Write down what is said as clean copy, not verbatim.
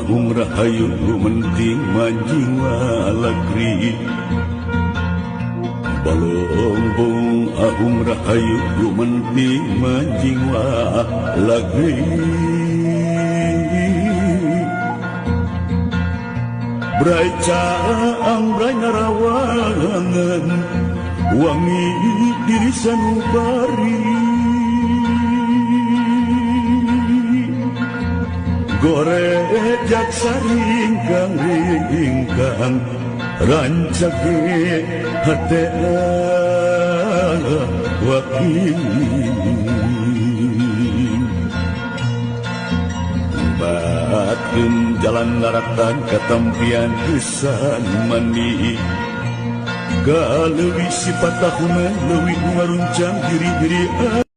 Agung Rahayu Gumenting manjing walagri Balongbong Agung Rahayu Gumenting manjing walagri Brai caang brai narawangan wangi diri sanubari Gorejak saringkang ringkang rancage hate waking Batun jalan daratan katampian kesan mandi Kaleuwih sipatahunan leuwih ngaruncang diri-diri.